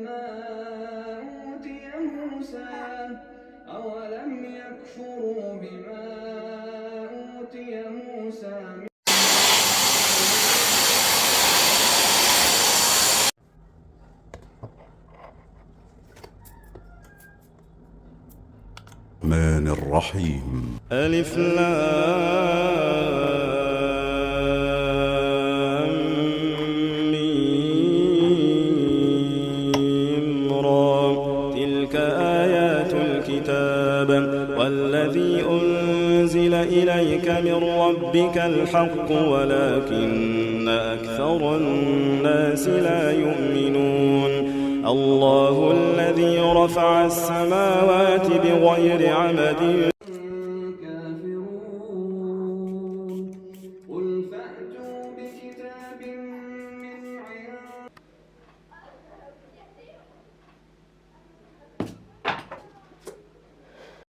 ما أوتي موسى أولم يكفروا بما أوتي موسى الرحمن الرحيم. ألف لام ميم را تلك آيات الكتاب والذي أنزل إليك من ربك الحق ولكن أكثر الناس لا يؤمنون. الله الذي رفع السماوات بغير عمد